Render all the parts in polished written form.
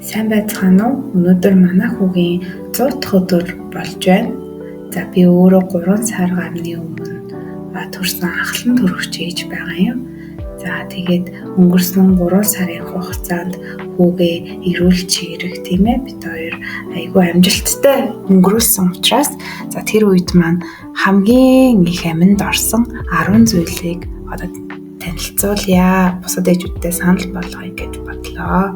Сайн байцгаана уу? Өнөөдөр манай хүүгийн 100 дахь өдөр болж байна. За би өөрөө 3 сар гарны өмнө төрсэн анхлан төрөгч ээж байгаа юм. За тэгээд өнгөрсөн 3 сарын хугацаанд хүүгээ эрүүл чирэг, тийм ээ, бид хоёр айгүй амжилттай өнгөрүүлсэн учраас за тэр үед маань хамгийн их аминд орсон 10 зүйлийг одоо танилцуулъя. Бусад ээжүүдтэй санал болгоё гэж бодлоо.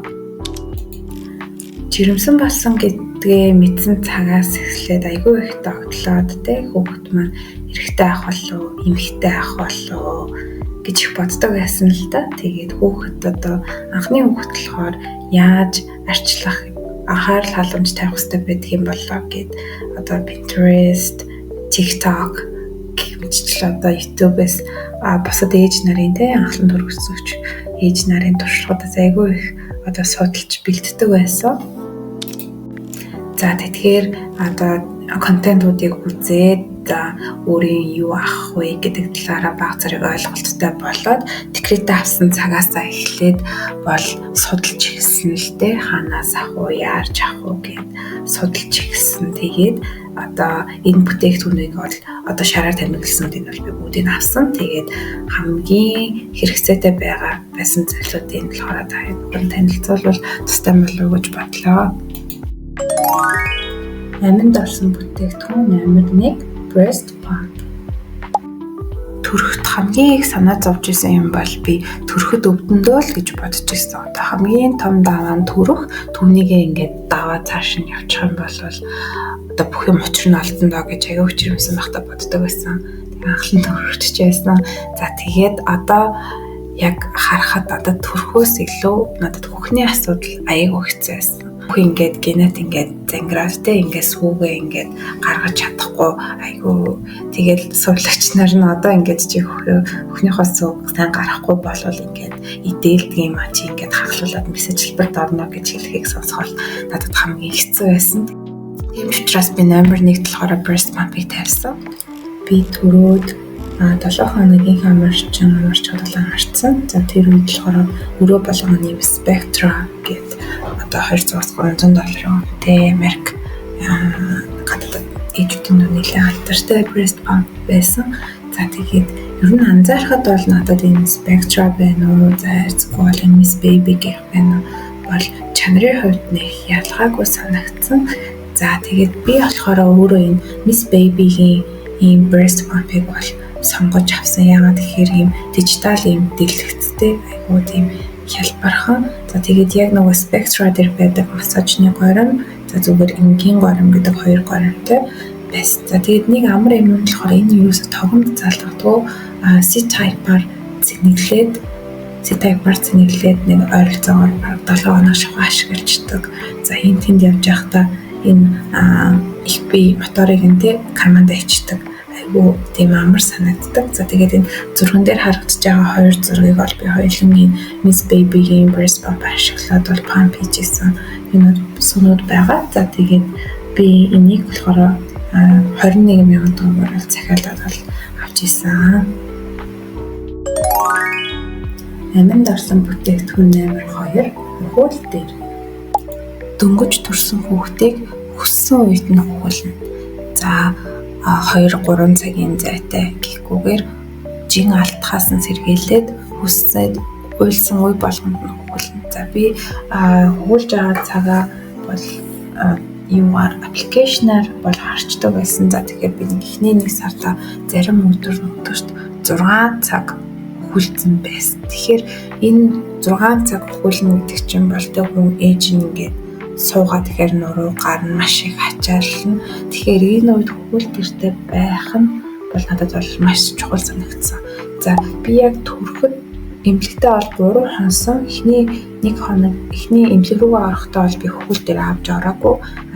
Жирэмсэн болсон гэдгээ мэдсэн цагаас эхлээд айгүй их догтлоод те, хүүхэд маань эрэгтэй ах болов уу, эмэгтэй ах болов уу гэж их боддог байсан л да. Тэгээд хүүхэд одоо анхны хүүхэд болохоор яаж арчлах, анхаарал халамж тавих хэрэгтэй байдаг юм болоо гэд одоо Pinterest, TikTok гэх мэтчил одоо YouTube-ээс бусад ээж нарын те, анхлан төрөсөгч ээж нарын туршлагуудаас айгүй их одоо судалж бэлддэг байсан. За тэгэхээр одоо контентуудыг үзээд, за өөрийн юу авах вэ гэдэг талаараа баг зэрэг ойлголттой болоод декретээ авсан цагаасаа эхлээд бол судалж эхэлсэн л дээ. Хаанаас авах уу, яарч авах уу гэд судалж эхэлсэн. Тэгээд одоо энэ бүтээгдэхүүнийг бол одоо шараар тамигласнуудыг бол би бүгдийг авсан. Тэгээд хамгийн хэрэгцээтэй байгаа байсан зүйлүүдийг болохоор та бүхэн танилцуулбал тустай болов уу гэж бодлоо. Аминд орсон бүтээгдэхүүн номер 1 breast pump. Төрөхт хамгийн их санаа зовж исэн юм бол би төрөхөд өвдөндөө л гэж бодож исэн. Одоо хамгийн том даваа нь төрөх, түүнийгээ ингээд даваа цааш нь явчих юм бол одоо бүх юм учир нь олдсон доо гэж аягүй хүчрэмсэн байхдаа боддог байсан. Тэгээ анхлан төрөгч байсан. За тэгээд одоо яг харахад одоо төрхөөс илүү надад хөхний асуудал аягүй хэцүү байсан. Хөх ингээд генет ингээд зангираад те, ингээд сүүгээ ингээд гаргаж чадахгүй айгүй. Тэгэл сувлагч нар нь одоо ингээд чи хөхнийхөө сүг сайн гарахгүй болвол ингээд идээлдэг юм а, чи ингээд хаглуулад мессежлбэрт орно гэж хэлхийг сонсохоор надад хамгийн хэцүү байсан. Тийм ч учраас би номер 1 болохоор breast pump-ыг тавьсан. Би төрөөд 7 хоногийн амарчин амарч 7 амарцсан. За тэр үед болохоор өрөө болгоно юм Spectra гээд одоо 200-аас 300 долларын үнэтэй Америк гадаад ээжүүдийн дунд нэлээд алдартай breast pump байсан. За тэгээд ер нь анзаархад бол надад энэ Spectra байна уу, за хайрцаггүй бол энэ Miss Baby гэх байна уу бол чанарын хувьд нэг ялгаагүй санагдсан. За тэгээд би болохоор өөрөө энэ Miss Baby-гийн ийм breast pump-ыг бол сонгож авсан. Яагаад гэхээр ийм дижитал ийм дэлгэцтэй, айгуу тийм хялбархан. За тэгээд яг нөгөө Spectra дээр байдаг массажны горим, за зүгээр энгийн горим гэдэг хоёр горимтой байсан. За тэгээд нэг амар юм нь болохоор энэ юусо тогонд залгадгүй, C-type-аар цэнэглээд C-type-аар цэнэглээд нэг ойролцоогоор бараг 7 хоног шахуу ашиглаждаг. За энэ тэнд явж байхдаа энэ их би моторыг нь те карманд ичдэг, айгүй тийм амар санагддаг. За тэгээд энэ зурган дээр харагдаж байгаа хоёр зургийг бол би хоёулангийн Miss Baby-гийн breast pump ашиглаад бол pump хийжсэн юмуд сүнүүд байгаа. За тэгээд би энийг болохоор 21 мянган төгрөгөөр захиалаад бол авч исэн. Аминд орсон бүтээгдэхүүн номер 2 хөхүүл дээр. Дөнгөж төрсэн хүүхдийг хүссэн үед нь хөхүүлнэ. За 2 3 цагийн зайтай гэхгүйгээр жин алтхаас нь сэргийлээд хүссээд уйлсан үе болгонд нь хөхүүлнэ. За би хөхүүлж байгаа цагаа бол юугаар application-аар бол харчдаг байсан. За тэгэхээр би нэг эхний нэг сарда зарим өдөр өдөрт 6 цаг хөхүүлсэн байсан. Тэгэхээр энэ 6 цаг хөхүүлнэ гэдэг чинь бол тэг хүн ээж нь ингээд суугаад тэгэхээр нуруу гар нь маш их ачаална. Тэгэхээр энэ үед хөхүүл дэртэй байх нь бол надад бол маш чухал санагдсан. За би яг төрөхөд эмнэлэгтээ бол 3 хонсон. Эхний нэг хоног эхний эмнэлэг рүүгээ орохдоо бол би хөхүүл дээр авч ороогүй.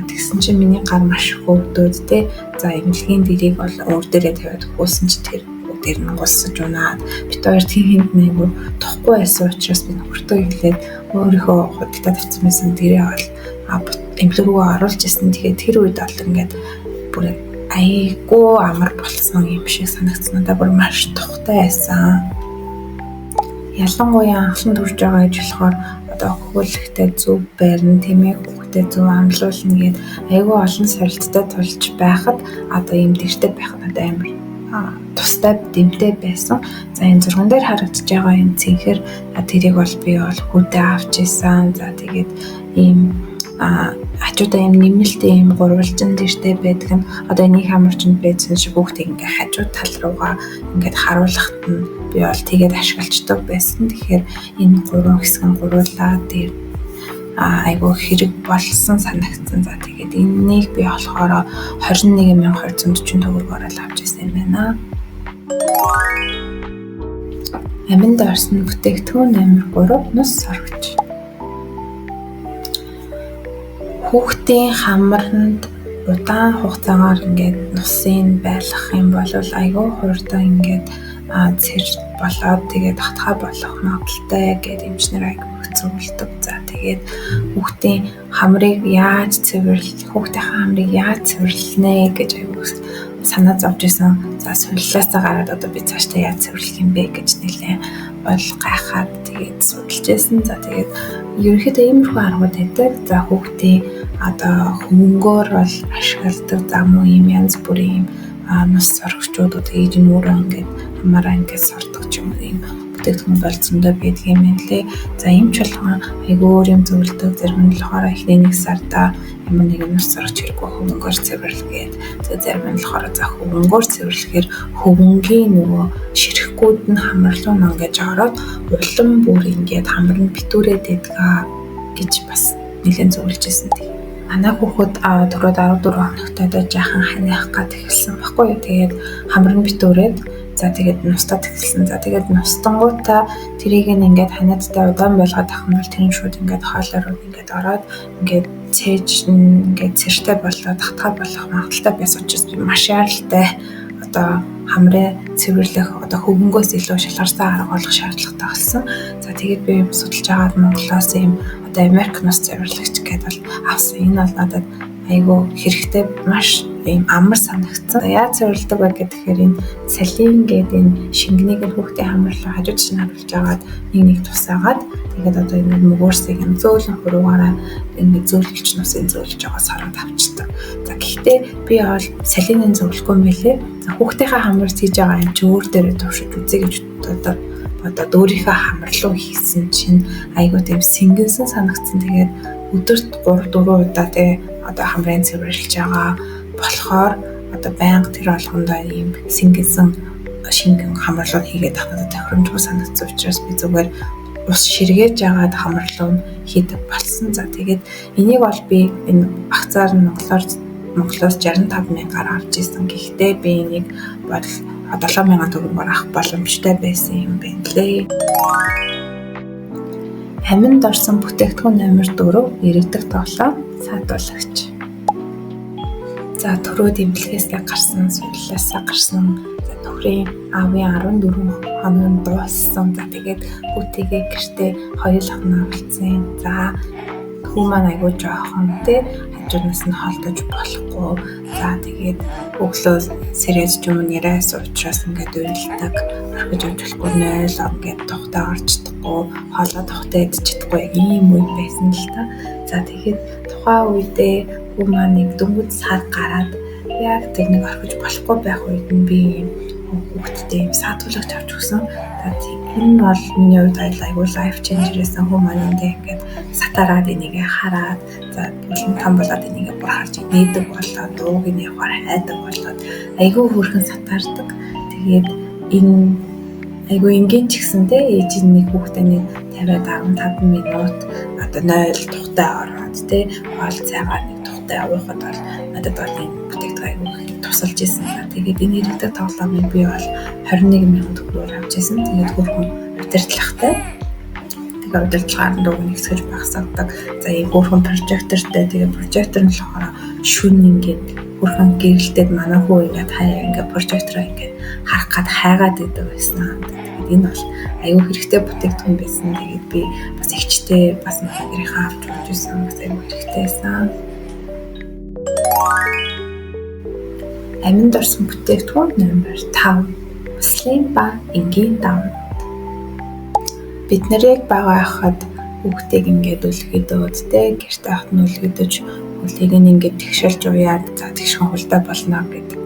Тэгсэн чинь миний гар маш хөвдөөд те. За эмнэлгийн дэрийг бол өөр дээрээ тавиад хөхүүлсэн чи тэр дээр нь гулсаж унаад бид хоёр тийм хинт нэг тухгүй байсан учраас би нөхөртөө хэлээд өөрийнхөө худалдаа тавьсан байсан дэрээ бол эмнэлэг рүүгээ оруулж ирсэн. Тэгээд тэр үед бол ингээд бүр айгүй амар болсон юм шиг санагдсан. Надад бүр маш тухтай байсан. Ялангуяа анхлан төрж байгаа гэж болохоор одоо хөлөгтэй зөв байрна, тийм ээ, хүүхдээ зөв амлуулна гээд айгүй олон сорилттой тулж байхад одоо ийм дэртэй байх нь одоо амар тустай дэмтэй байсан. За энэ зурган дээр харагдаж байгаа энэ цэнхэр тэрийг бол би бол хүүдээ авч исэн. За тэгээд ийм хажуудаа ийм нэмэлт ийм гурвалжин дэртэй байдаг нь одоо энийг хамарчинд байсан шиг хүүхдийг ингээ хажуу тал руугаа ингээд харуулахад нь би бол тэгээд ашиглаждаг байсан. Тэгэхээр энэ гурван хэсэг нь гуруулаа тэр айгүй хэрэг болсон санагдсан. За тэгээд энэнийг би болохоор 21,240 төгрөгөөр л авч ирсэн юм байна. Аминд орсон бүтээгдэхүүн номер 3 нус сорогч. Хүүхдийн хамранд удаан хугацаагаар ингээд нусын байлгах юм бол айгүй хурдан ингээд цэр болоод тэгээд татхаа болох магадлалтай гэдэг эмчнэр айгүй зөвлөдөг. За тэгээд хүүхдийн хамрыг яаж цэвэрлэх, хүүхдийнхээ хамрыг яаж цэвэрлэнэ гэж айгүй санаа зовж исэн. За суллаасаа гараад одоо би цаашдаа яаж цэвэрлэх юм бэ гэж нэлээд бол гайхаад тэгээд судалж байсан. За тэгээд ерөнхийдөө иймэрхүү аргууд байдаг. За хүүхдийн одоо хөнгөөр бол ашигладаг. За мөн ийм янз бүрийн ийм нус сорогчууд одоо ээж нь өөрөө ингээд хамаараа ингээд сордог ч юм уу ийм бүтээгдэхүүн бол зөндөө байдаг юм байна лээ. За ийм ч болгон айгүй өөр юм зөвлөдөг. Зарим нь болохоор эхний нэг сарда ямар нэгэн нус сорогч хэрэггүй хөвөнгөөр цэвэрлэгээд, за зарим нь болохоор за хөвөнгөөр цэвэрлэхээр хөвөнгийн нөгөө ширэхгүүд нь хамар руу ингээд ороод улам бүр ингээд хамар нь битүүрээд байдаг гэж бас нэлээд зөвлөж байсан. Манай хүүхэд төрөөд 14 хоногтой одоо жаахан ханиах гад эхэлсэн баггүй юу. Тэгээд хамар нь битүүрээд за тэгээд нустаад эхэлсэн. За тэгээд нустангуудаа тэрийг нь ингээд ханиадтай удаан байлгаад авах юм бол тэр нь шууд ингээд хоолой руу ингээд ороод ингээд цээж ингээд цэртэй болоод татгаа болох магадлалтай байсан учраас би маш яаралтай одоо хамрын цэвэрлэх одоо хөвөнгөөс илүү шалгарсан арга олох шаардлагатай болсон. За тэгээд би судалж агаад Монголоос ийм одоо Америк нус цэвэрлэгч гэдээ бол авсан. Энэ бол надад айгүй хэрэгтэй маш ийм амар санагдсан. Яаж цэвэрлэдэг вэ гэхээр энэ салин гэдэг энэ шингэнийг нь хүүхдийн хамар руу хажуу тийш нь харуулж агаад нэг нэг тусаагаад тэгээд одоо энэ мөгөөрсийг нь зөөлөн хуруугаараа ингэ зөөлөлч нусын зөөлж байгаа сороод авчдаг. За гэхдээ би бол салиныг зөвлөхгүй юм байлээ. За хүүхдийнхээ хамар хийж байгаа юм чи өөр дээрээ туршиж үзье гэж одоо бодоод өөрийнхөө хамар руу хийсэн чинь айгүй тийм сэнгэнсэн санагдсан. Тэгээд өдөрт 3 4 удаа те одоо хамрын цэвэрлж байгаа болохоор одоо байнга тэр болгондоо ийм сэнгэнсэн шингэн хамар руу хийгээд авах надад тохиромжгүй санагдсан учраас би зүгээр ус ширгээж агаад хамар руу хийдэг болсон. За тэгээд энийг бол би энэ агцаар нь Монголоос 65 мянгаар авч исэн. Гэхдээ би энийг бол 7 мянган төгрөгөөр авах боломжтой байсан юм байна лээ. Аминд орсон бүтээгдэхүүн номер 4 иргэдэг тоглоом саадуулагч. За төрөөд эмнэлгээсээ гарсан, суллаасаа гарсан. За нөхрийн аавын 14 хоног нь дууссан. За тэгээд хүүтэйгээ гэртээ хоёулах нь оролцсон. За хүү маань айгүй жоохон те хажуунаас нь холдож болохгүй. За тэгээд өглөө сэрэж ч юм уу нэрээс учраас ингээд уйлдаг. Орхиж явж болохгүй 0 ингээд тухтай орж чадахгүй, хоолоо тухтай идэж чадахгүй яг ийм үе байсан л та. За тэгээд тухайн үедээ хүү маань нэг дөнгөж сар гараад яг тэр нэг орхиж болохгүй байх үед нь би ийм хүүхдтэй ийм саатуулагч авч өгсөн. За энэ бол миний хувьд айгүй life changer байсан. Хүү маань эндээ ингээд сатараад энийг хараад за улам том болоод энийг бүр харж инээдэг болоод дууг нь явахаар хайдаг болоод айгүй хөөрхөн сатаардаг. Тэгээд энэ айгүй энгийн ч гэсэн те ээж нь нэг хүүхдээ нэг 50-аад 15 минут одоо 0 тухтай ороод те хоол цайгаар нэг тухтай явуухад бол надад бол энэ бүтээгдэхүүн айгүй их тусалж исэн. Тэгээд энэ иргэдэг тоглоомыг би бол 21 мянган төгрөгөөр авч исэн. Тэгээд хөөрхөн удирдлагатай. Тэгээд удирдлагаар нь дууг нь хэсгэж багасгадаг. За ийм хөөрхөн прожектортай. Тэгээд прожектор нь болохоор шүн ингээд хөөрхөн гэрэлтээд манай хүү ингээд хаяа ингээд прожектороо ингээд харах гад хайгаад идэг байсан. Тэгээд энэ бол аюу хэрэгтэй бүтээгдэхүүн байсан. Тэгээд би бас эгчтэй бас гэрийнхээ авч өгч байсан. Бас аюу хэрэгтэй байсан. Аминд орсон бүтээгдэхүүн номер 5 Услын ба энгийн давнууд. Бид нар яг бага байхад хүүхдийг ингээд үлгэдөөд те гэрте байхад нь үлгэдэж хөлийг нь ингээд тэгшэлж уяад за тэгшхэн хөлтэй болно гэдэг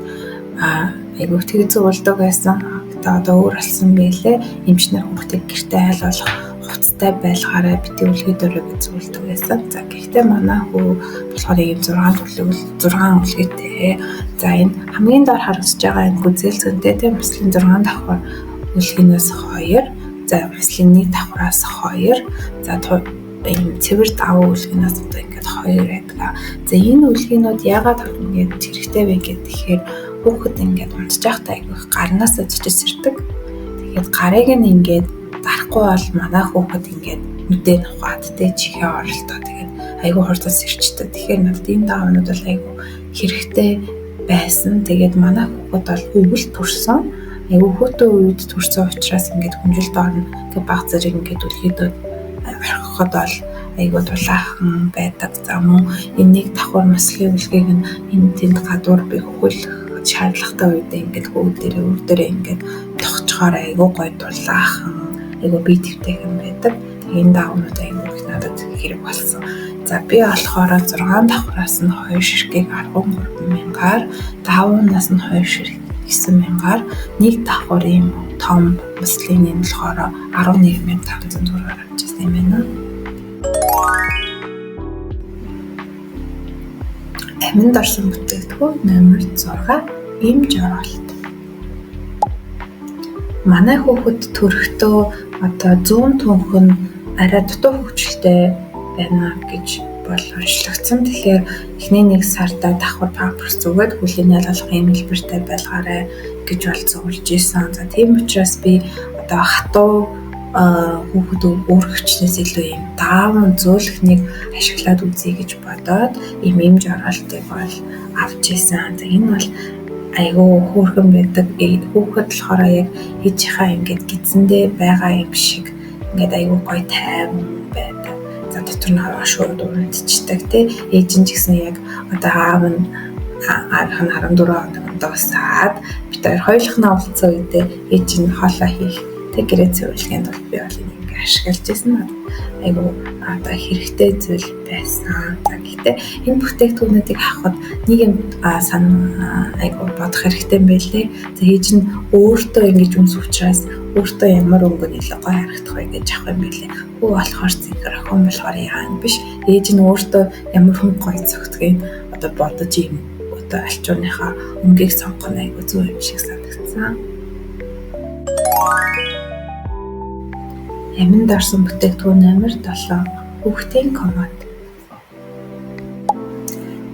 айгүй тэг зөвлөдөг байсан. Гэтэ одоо өөр болсон байлээ. Эмчнэр хүүхдийг гэрте айл болох хувцастай байлгаарай бити үлгэдөрөө гэж зөвлөдөг байсан. За гэхдээ манай хүү болохоор ийм 6 төлөв 6 үлгээтэй. За энэ хамгийн доор харагдаж байгаа энэ гүзэл зөнтэй те мөслийн 6 давхар үлгийнээс 2, за мөслийн 1 давхараас 2, за ийм цэвэр давуу үлгийнээс одоо ингээд 2 байдаг. За энэ үлгийнүүд яагаад ингээд хэрэгтэй вэ гэхээр хүүхэд ингээд унтж байхдаа айгүй гарнаасаа цочиж сэрдэг. Тэгээд гарыг нь ингээд дарахгүй бол манай хүүхэд ингээд нүдээ нухаад тэ чихээ оролтоо тэгээд айгүй хурдан сэрчдэг. Тэгэхээр надад энэ даваанууд бол айгүй хэрэгтэй байсан. Тэгээд манай хүүхэд бол өвөл төрсөн. Айгүй хүүтэн үед төрсөн учраас ингээд хүнжилт орно. Тэгээд баг зэрэг ингээд үлгээдүүд орхиход бол айгүй дулаахан байдаг. За мөн энэ нэг давхар мөслийн үлгээг нь энэ тэнд гадуур би хөлөх шаардлагатай үедээ ингээд хүүд дээрээ өр дээрээ ингээд тогтчоор айгүй гой дулаахан айгүй бие твтэйхэн байдаг. Тэгээ энэ даавнууд айгүй их надад хэрэг болсон. За би болохоор 6 давхраас нь 2 ширхгийг 13 мянгаар, даавнаас нь 2 ширхэг 9 мянгаар, нэг давхар ийм том мөслийн юм болохоор 11,500 төгрөгөөр авчихсан юм байна. Аминд орсон бүтээгдэхүүн номер 6 эмж оролт. Манай хүүхэд төрөхдөө одоо зүүн түнх нь арай дутуу хөгжилтэй байна гэж бол онцлогдсон. Тэгэхээр эхний нэг сарда давхар памперс зүгээд хүлийн ялгалах юм хэлбэртэй байлгаарай гэж бол зөвлөж исэн. За тийм учраас би одоо хатуу хүүхэд өөр хөвчнөөс илүү юм даавн зөөлхнийг ашиглаад үзье гэж бодоод ийм эмж оролтыг бол авч исэн. За энэ бол айгүй хөөрхөн байдаг. Хүүхэд болохоор яг ээжийнхаа ингээд гидсэндээ байгаа юм шиг ингээд айгүй гоё тайван байдаг. За дотор нь шууд унтчихдаг тий. Ээж нь ч гэсэн яг одоо аав нь 14 хоног дуусаад бид хоёр хоёулах нь уулзсан үедээ ээж нь хоолоо хийх тэг гэрээ цэвэрлэгийн тулд би бол энийг ингээ ашиглаж байсан. Айгүй одоо хэрэгтэй зүйл байсан. За гэхдээ энэ бүтээгдэхүүнүүдийг авахад нэг юм айгүй бодох хэрэгтэй юм байлээ. За ээж нь өөртөө ингэж өмс учраас өөртөө ямар өнгө нь илүү гоё харагдах вэ гэж авах юм байлээ. Хүү болохоор цэнхэр, охин болохоор яан биш. Ээж нь өөртөө ямар хүн гоё цогтгийг одоо бодож ийм одоо альчууныхаа өнгийг сонгох нь айгүй зөв юм шиг санагдсан. Аминд орсон бүтээгдэхүүн номер 7 хүүхдийн комод.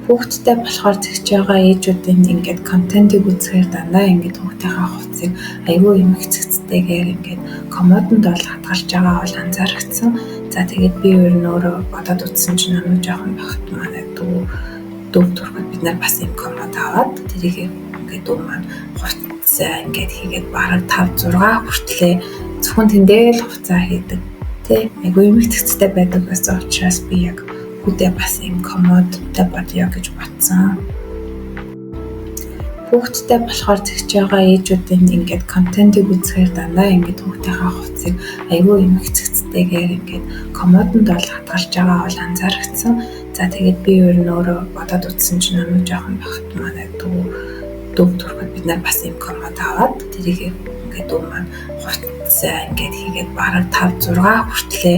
Хүүхдтэй болохоор зэгч байгаа ээжүүдийн ингээд контентыг үзэхээр дандаа ингээд хүүхдийнхээ хувцсыг айгүй юм их цэгцтэйгээр ингээд комодонд бол хадгалж байгаа бол анзаарчихсан. За тэгээд би ер нь өөрөө бодоод үзсэн чинь намайг жоохон багт манай дүү төрөхөд бид нар бас юм комод аваад тэрийг ингээд дүү маань хувцсаа ингээд хийгээд бараг 5 6 хүртлээ зөвхөн тэндээ л хувцаа хийдэг тий. Айгүй юм их цэгцтэй байдаг байсан учраас би яг хүүдээ бас юм комодтой бодъё гэж бодсон. Хүүхдтэй болохоор зэгч байгаа ээжүүдийн ингээд контентыг үзэхээр дандаа ингээд хүүхдийнхээ хувцсыг айгүй юм их цэгцтэйгээр ингээд комодонд бол хадгалж байгаа бол анзаарчихсан. За тэгээд би ер нь өөрөө бодоод үзсэн чинь намайг жоохон багт манай дүү төрөхөд бид нар бас юм комод аваад тэрийг ингээд дүү маань хувцсаа ингээд хийгээд бараг 5 6 хүртлээ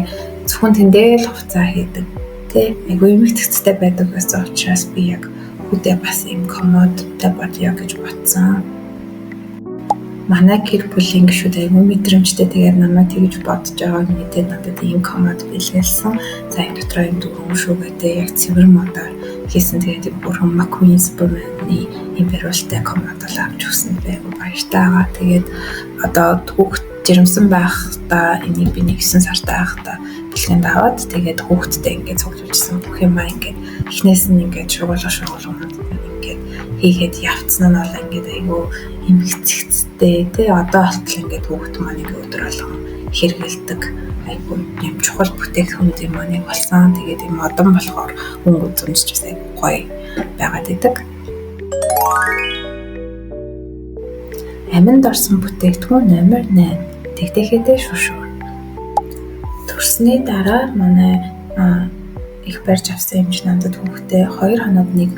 зөвхөн тэндээ л хувцаа хийдэг тий. Айгүй юм их цэгцтэй байдаг байсан учраас би яг хүүдээ бас юм комодтой бодъё гэж бодсон. Манай гэр бүлийн гишүүд айгүй мэдрэмжтэй. Тэгээд намайг тэгж бодож байгааг мэдээд надад ийм комод бэлгэлсэн. За энэ дотроо юм дөрвөн шүү гэдэг яг цэвэр модоор хийсэн. Тэгээд юм бүрхэн McQueen Superman-ы ийм бариултай комод бол авч өгсөн айгүй баяртай байгаа. Тэгээд одоо хүүхд жирэмсэн байхдаа энийг би 9 сартай байхдаа бэлгэнд аваад тэгээд хүүхдтэй ингээд цуглуулжсэн бүх юмаа ингээд эхнээс нь ингээд шугуулга ингээд хийгээд явцсан нь бол ингээд айгүй эмх цэгцтэй тий. Одоо болтол ингээд хүүхд маань ингээд өдөр болгон хэрэгэлдэг айгүй юм чухал бүтээгдэхүүнүүдийн маань нэг болсон. Тэгээд юм модон болохоор өнгө үзэмж бас айгүй гоё байгаад идэг. Аминд орсон бүтээгдэхүүн номер 8 тэгтэйхэдээ шүшүүр. Төрсний дараа манай их барьж авсан эмч надад хүүхдээ 2 хоноод нэг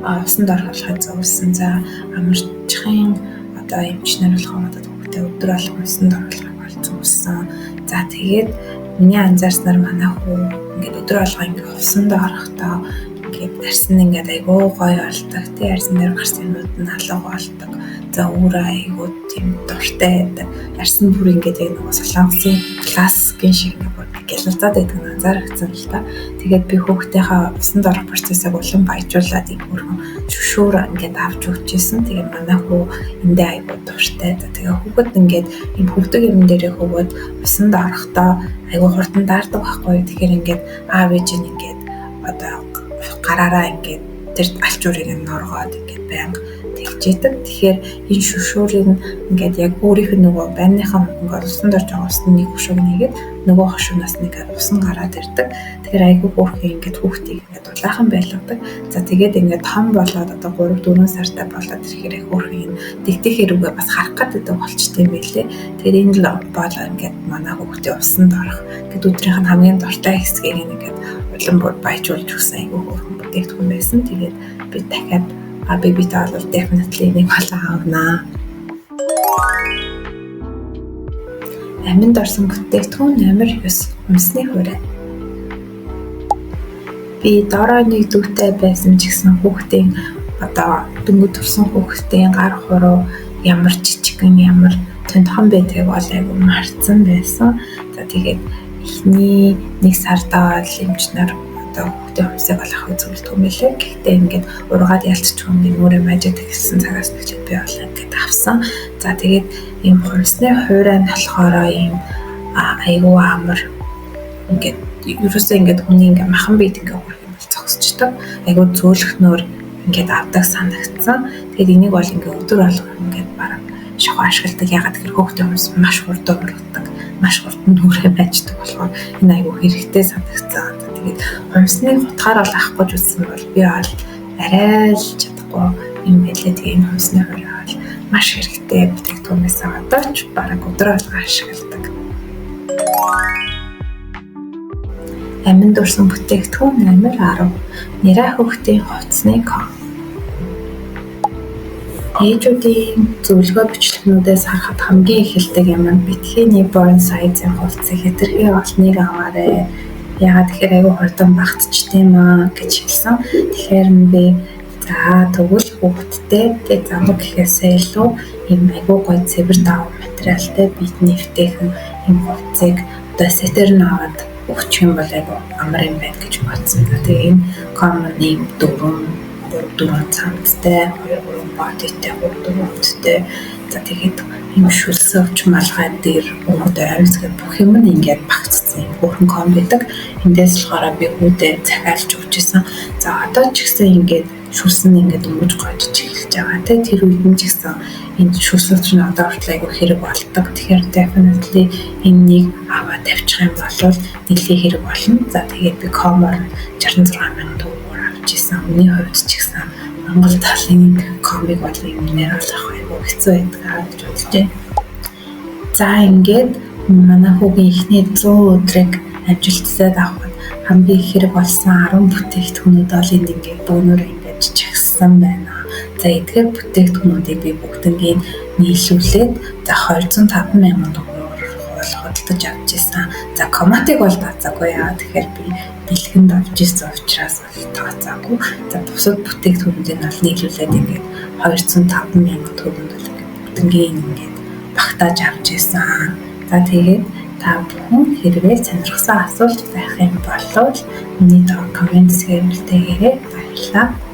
усанд оруулахыг зөвлөсөн. За амарчхын одоо эмч нар болохоор надад хүүхдээ өдөр болгон усанд оруулахыг бол зөвлөсөн. За тэгээд миний анзаарснаар манай хүү ингээд өдөр болгон ингээд усанд орохдоо ингээд арьс нь ингээд айгүй гоё болдог. Тий, арьсан дээр гарсан юмнууд нь алга болдог. За өөрөө айгүй тийм дуртай байдаг. Арьс нь бүр ингээд яг нөгөө солонгосын классикийн шиг ингээд гялалзаад байдаг нь анзаарчихсан л та. Тэгээд би хүүхдийнхээ усанд орох процессыг улам баяжуулаад их хөрхөн шүшүүр ингээд авч өгчээсэн. Тэгээд манай хүү эндээ айгүй дуртай. За тэгээ хүүхэд ингээд ийм хөвдөг юм дээрээ хөвөөд усанд орохдоо айгүй хурдан даардаг байхгүй. Тэгэхээр ингээд аав ээж нь ингээд одоо гараараа ингээд тэр алчуурыг нь норгоод ингээд байнга тэгжээдэг. Тэгэхээр энэ шүшүүрийг ингээд яг өөрийнх нь нөгөө байрныхаа ингээд усанд орж байгаа усны нэг хөшөөг нэгээд нөгөө хошуунаас нэг ус нь гараад ирдэг. Тэгэхээр айгүй хөөрхөн ингээд хүүхдийг ингээд дулаахан байлгадаг. За тэгээд ингээд том болоод одоо 3 4 сартай болоод ирэхээр их хөөрхөн энэ дэгдэх хэрүүгээ бас харах гэдэг болчтой юм байлээ. Тэгэхээр энэ л бол ингээд манай хүүхдийн усанд орох гэд өдрийнх нь хамгийн дуртай хэсгийг ингээд улам бүр баяжуулж өгсөн айгүй хөөрхөн бүтээгдэхүүн байсан. Тэгээд би дахиад бэбитэй бол definitely нэг болон авнаа. Аминд орсон бүтээгдэхүүн номер 9 хумсны хуурай. Би дорой нэг дүүтэй байсан ч гэсэн хүүхдийн одоо дөнгөж төрсэн хүүхдийн гар хуруу ямар жижигхэн ямар тонтхон байдгийг бол айгүй мартсан байсан. За тэгээд эхний нэг сардаа бол эмч нар одоо хүүхдийн хумсыг бол авахыг зөвлөдөг юм билээ. Гэхдээ ингээд ургаад ялцчих юм нүрээ мажид эхэлсэн цагаас нэчээд би бол ингээд авсан. За тэгээд ийм хумсны хуурай нь болохоор ийм айгүй амар ингээд ерөөсөө ингээд хүний ингээд махан биед ингээд хүрэх юм бол зогсчдаг. Айгүй зөөлхнөөр ингээд авдаг санагдсан. Тэгээд энийг бол ингээд өдөр болгон ингээд бараг шохоо ашигладаг. Ягаад гэхээр хүүхдийн хумс маш хурдан ургадаг, маш хурдан нүрээ байждаг болохоор энэ айгүй хэрэгтэй санагдсан. Тэгээд хумсны хутгаар бол авахгүй ч үзсэн бол би бол арай л чадахгүй юм байлээ. Тэгээ энэ хумсны хуурай бол маш хэрэгтэй бүтээгдэхүүн байсан. Одоо ч бараг өдөр болгон ашигладаг. Аминд орсон бүтээгдэхүүн номер 10. Нэраа хүүхдийн хувцсны ком. Ээжүүдийн зөвлөгөө бичлэгнүүдээс харахад хамгийн их хэлдэг юм нь битгий newborn size-ын хувцсыг хэтэрхий олныг аваарэ. Яагаад тэгэхээр айгүй хурдан багтчихдээ юм аа гэж хэлсэн. Тэгэхээр би за тэгвэл хүүхэдтэй тэг замаг гэхээсээ илүү ийм айгүй гоё цэвэр даван материалтай бидний эвтэйхэн ийм хувцсыг одоо сетер нь аваад өгчих юм бол айгүй амар юм байна гэж бодсон. Тэгээ энэ common name 4 3 4 цамцтай, 2 3 бодитой, 3 4 өвдтэй. За тэгээд ийм шүлсөвч малгай дээр өмд ойрс гэх бүх юм нь ингээд багцсан юм хөөрхөн ком байдаг. Эндээс болохоор би хүүдээ захиалж өгч исэн. За одоо ч гэсэн ингээд шүлсэн ингээд өмж гойдож эхэлж байгаа. Тэ тэр үед нь ч гэсэн энэ шүлсөвч нь одоо хүртэл айгүй хэрэг болдог. Тэгэхээр definitely энэнийг аваад тавьчих юм бол нэлээд хэрэг болно. За тэгээд би комор 66 мянган төгрөгөөр авч исэн. Миний хувьд ч гэсэн Монгол талын комик бол юмнээр бол авах айгүй хэцүү байдаг гэж бодож байна. За ингээд манай хүүгийн эхний 100 өдрийг амжилттай давхад хамгийн их хэрэг болсон 10 бүтээгдэхүүнүүд бол энд ингээд бөөнөр ингээд жижигсэн байна. За эдгээр бүтээгдэхүүнүүдийг би бүгднгийн нийлүүлээд за 205 мянган төгрөгөөр бол худалдаж авч исэн. За коматыг бол тооцоогүй яа. Тэгэхээр би бэлгэнд авч исэн учраас бол тооцоогүй. За бусад бүтээгдэхүүнүүдийг нь бол нийлүүлээд ингээд 205 мянган төгрөгөнд бол ингээд бүгднгийн ингээд багтааж авч исэн. За тэгээд та бүхэн хэрвээ сонирхсан асуулт байх юм бол миний доор коммент хэсгээр үлдээгээрэй. Баярлалаа.